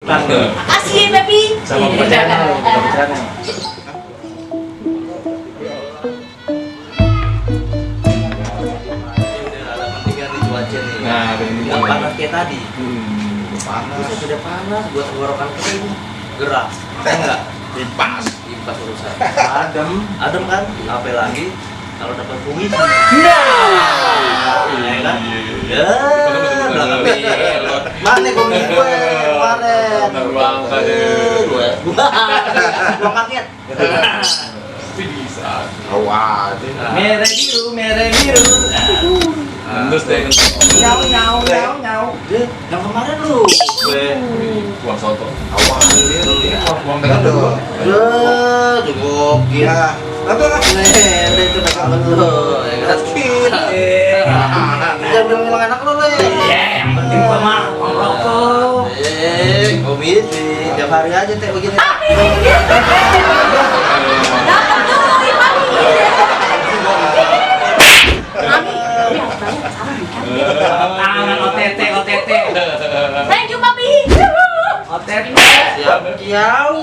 Makasih ya, Baby. Sama pacarnya. Nah, yang panas kayak tadi. panas. Bisa sudah panas, buat tenggorokan kering, gerak. Saya enggak. Kipas. Kipas urusan. Adem Kan? Apa lagi? Kalau dapat kumis. Nah. Ya kan? Ya, belakang belot. Mana kumis gue kemarin? Bener banget Gue. Gua kaget. Tapi bisa. Awas. Merah biru. Terus deh. Nyau. Yang kemarin lu. Gue. Buang soto. Buang dengan dong. Gokil. Tapi nih, itu udah kangen lu. Sakit. Jangan bilang anak lu, Le. Yang penting gua mah rokok. Komisi. Tiap hari aja teh begini. Dapat dulu, Mami. Tangan OTT. Thank you, Papi. Siap, kiau.